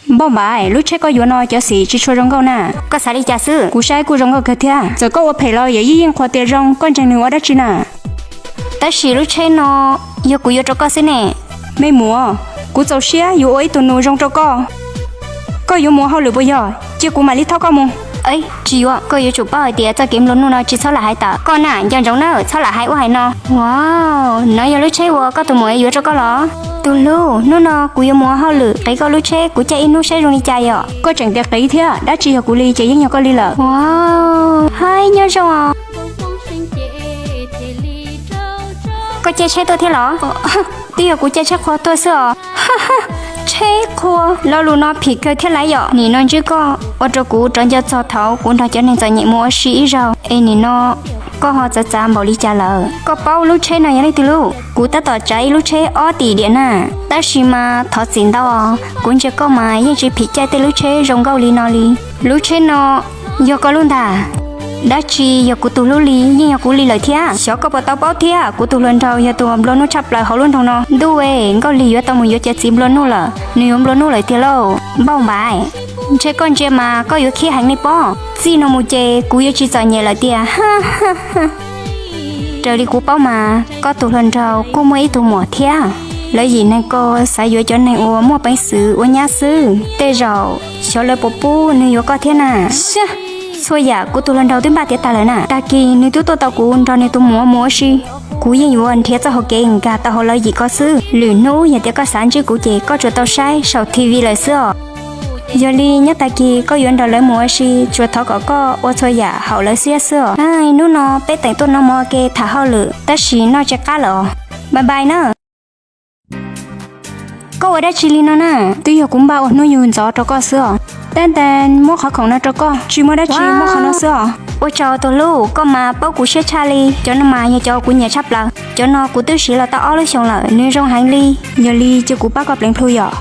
Npauj Npaim, lub tsheb koj yuav no cov xim tsis tshua zoo nkauj na. Koj xav li cas xwb? Kuv saib kuj zoo nkauj kawg thiab. Txawm koj ua phem los yam yij yeej qhuas tias zoo, koj ntseeg nws ua dab tsi na? Tab sis lub tsheb no yog kuv yuav rau koj xwb ne. Me muam, kuv txaus siab yuav ua ib tug nus zoo rau koj. Koj yuav mus hauj lwm puas yog? Cia kuv mam li thauj koj mus. Tsis yuav, koj yuav tsum paub hais tias txoj kev nplua nuj no tsis txhob lam hais tawm. Koj na, nco ntsoov na, txhob lam hais ua hais no. Wow, no yog lub tsheb uas koj tus muam yuav rau koj los? Tus hlub, hnub no kuv yuav mus ua hauj lwm, qiv koj lub tsheb, kuv caij ib hnub saib zoo li cas yom. Koj tseem tias qiv thiab, dab tsi yog kuv li ces yeej yog koj li lawm. Wow, hais nyob zoo os. Koj caij tsheb tuaj thiab los? Twb yog kuv caij tsheb qhua tuaj xwb os. Tsheb qhua, lo lus no phim kawg thiab lauj yom. Nim no ntsib koj ua rau kuv rov nco txog thaum kuv nrog cov neeg txom nyem mus ua si ib zaug, es nim no koj ho txawv txav npaum li cas lawm? Koj paub lub tsheb no yog leej twg lub? Kuv tab tom tsav ib lub tsheb ob tim diam na, tab sis mas thov txim ntau os, kuv ntsia koj mas yeej tsis phim caij tej lub tsheb zoo nkauj li no li. Lub tsheb no yog koj lub ntag? Dab tsi yog kuv tus hlub li, yeej yog kuv li lawm thiab. Xyov koj puas tau paub thiab, kuv tus hluas nraug yog tus uas nplua nuj tshaj plaws hauv lub nroog no. Ntuj e, Nkauj Lig yuav tau mus yuav cov txiv nplua nuj lawm, nws yuav nplua nuj lawm tiag lauj. Npauj Npaim, ntshe koj ntsia mas koj yuav khib heev li pob. Txij no mus ces kuv yuav tsis txom nyem lawm tiag. Raws li kuv paub mas koj tus hluas nraug kuj muaj ib tug muam thiab. Lawv yim neeg ko xav yuav cov neeg uas muaj peev xwm ua nyab xwb, tej zaum xyov lawv puas pub nws yuav koj thiab na. Xyab, txhua yam kuv tus hluas nraug twb npaj tiav tas lawm na. Tag kis nws twb tuaj tau kuv nrog nws tus muam mus ua si. Kuv yeej yuav nrhiav txoj hauv kev nkag tau hauv lawv yim ko xwb. Lwm hnub yog tias koj xav ntsib kuv ces koj tsuas tau saib saum T V lawm xwb os. Yog li nyob tag kis koj yuav nrog lawv mus ua si, tsuas thov kom koj ua txhua yam haum lawv siab xwb os. Hnub no peb teem tuaj noj mov ua ke tham hauj lwm, tab sis noj tsis qab lawm os. Bye bye na. Koj ua dab tsi li no na? Twb yog kuv npaj ua hnub yug ntxov rau koj xwb os. Tab sis muab qhov khoom no rau koj, tsis muaj dab tsi, muab qhov no xwb os. Ua tsaug tus hlub, koj mas paub kuv siab tshaj li. Cov no mas yog cov kuv nyiam tshaj plaws. Cov no kuv twb siv los tau ob lub xyoos lawm, nws zoo heev li. Yog li cia kuv pab koj pleev plhu yom.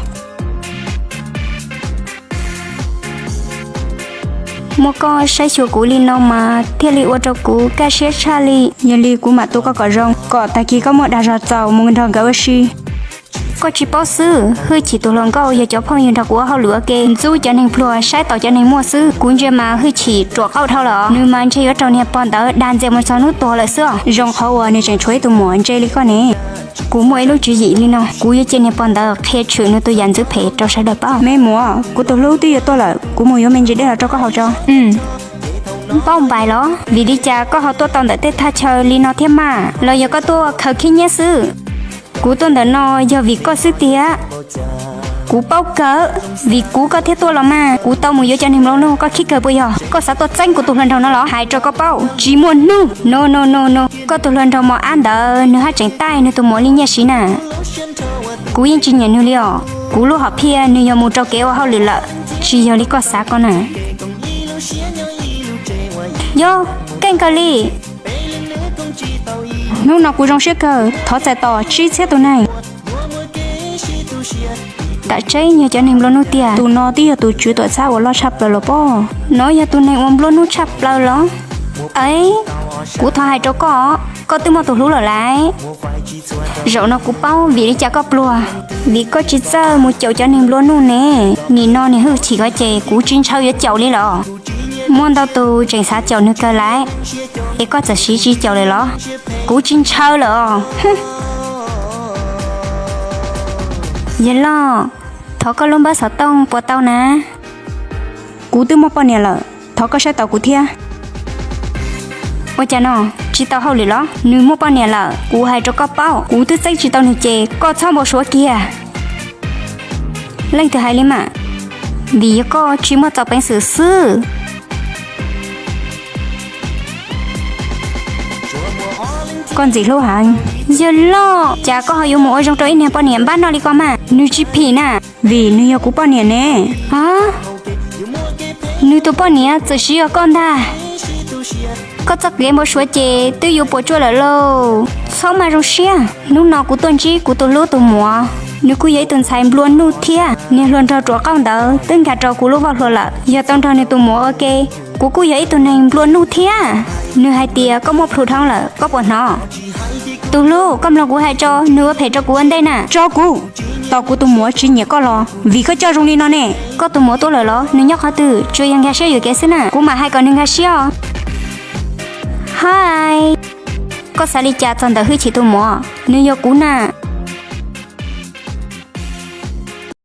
Muaj koj saib xyuas kuv li no mas thiaj li ua rau kuv kaj siab tshaj li. Yog li kuv mam tu koj kom zoo, kom tag kis koj muaj dag zog txaus mus nrog nkawd ua si. Koj tsis paub xwb, Hwj Chim tus hluas nkauj yog cov phooj ywg nrog kuv ua hauj lwm ua ke, ntxub cov neeg pluag, saib taus cov neeg muaj xwb. Kuv ntsia mas Hwj Chim ruam qauj dhau lawm os, nws mas ntshe yuav raug niag pog ntawd dag ntxias mus txog hnub tuag lawm xwb os. Zoo qhov uas nws tseem tshuav ib tug muam ntse li koj ne. Kuv muaj ib lub tswv yim li no, kuv yuav cia niag pog ntawd qhia tshwm nws tus yam ntxwv phem rau sawv daws paub. Me muam, kuv tus hlub twb yuav tuaj lawm, kuv mus yuav me ntsis dej los rau koj haus tso. Npauj Npaim los, vim li cas koj ho tuaj tau ntawm tej thaj chaw li no thiab mas? Los yog koj tuaj khaws khib nyiab xwb? Kuv tuaj ntawm no yog vim koj xwb tiag. Kuv paub kawg, vim kuv koj thiaj tuaj los mas. Kuv tau mus yuav cov neeg nplua nuj, koj khib kawg puas yog? Koj xav tuaj txeeb kuv tus hluas nraug no los? Hais rau koj paub, tsis muaj hnub. No no no no, koj tus hluas nraug mos ab ntawd nws haj tseem taij nws tus muam li nyiaj siv na. Kuv yeej tsis nyiam nws li os. Kuv lub hom phiaj nws yog mus rau kev ua hauj lwm lawm, tsis yog li koj xav ko na. Yog, keej kawg li. Hnub no kuv zoo siab kawg, thov txais tos tsib txhiab tus neeg. Tam tseeb yog cov neeg nplua nuj tiag. Tus no twb yog tus tswv tuam txhab uas loj tshaj plaws los pob. No yog tus neeg uas nplua nuj tshaj plaws los? Ev, kuv thov hais rau koj, koj twb muaj tus hlub lawm lauj. Zaum no kuv paub vim li cas koj pluag, vim koj tsis txawj mus caum cov neeg nplua nuj ne. Nim no niag Hwj Chim ko ces kuv tsis ntshaw yuav caum li lawm. Muaj ntau tus tseem xav caum nws kawg lauj, es koj txawm siv tsis caum lawm los? Kuv tsis ntshaw lawm os. Yawg loj, thov koj lub npawb xov tooj puas tau na? Kuv twb muaj poj niam lawm, thov koj saib taus kuv thiab. Ua cas no, tsis tau hauj lwm los? Nws muaj poj niam lawm, kuv hais rau koj paub, kuv twb txeeb tsis tau nws ces koj txhob npau suav kiag. Leej twg hais li mas? Vim yog koj tsis muaj txaus peev xwm xwb. Koj ntxim hlub heev. Yawg loj, cas koj ho yuav mus ua zoo rau ib niag poj niam npab noj li ko mas? Nws tsis phim na. Vim nws yog kuv poj niam ne. Nws tus poj niam txawm siv yog koj ntag. Koj txoj kev npau suav ces twb yuav puas tsuaj lawm lauj. Txhob maj zoo siab, hnub no kuv tuaj ntsib kuv tus hlub tus muam. Nws kuj yog ib tug ntxhais nplua nuj thiab. Niag hluas nraug ruam qauj ntawd twb nkag rau kuv lub voj hlua lawm, yog tau nrog nws tus muam ua ke. Kuv kuj yog ib tug neeg nplua nuj thiab. Nws hais tias koj muaj plhu dhau lawm, koj puas hnov? Tus hlub, koj mloog kuv hais tso, nws ua phem rau kuv ua ntej na. Tso kuv! Tos kuv tus muam tsis nyiam koj los vim koj coj zoo li no ne. Koj tus muam tuaj lawm los? Nws nyob qhov twg? Tsuas yog nkag siab yuam kev xwb na, kuv mam hais kom nws nkag siab os. Hi, koj xav li cas txog ntawm Hwj Chim tus muam? Nws yog kuv na.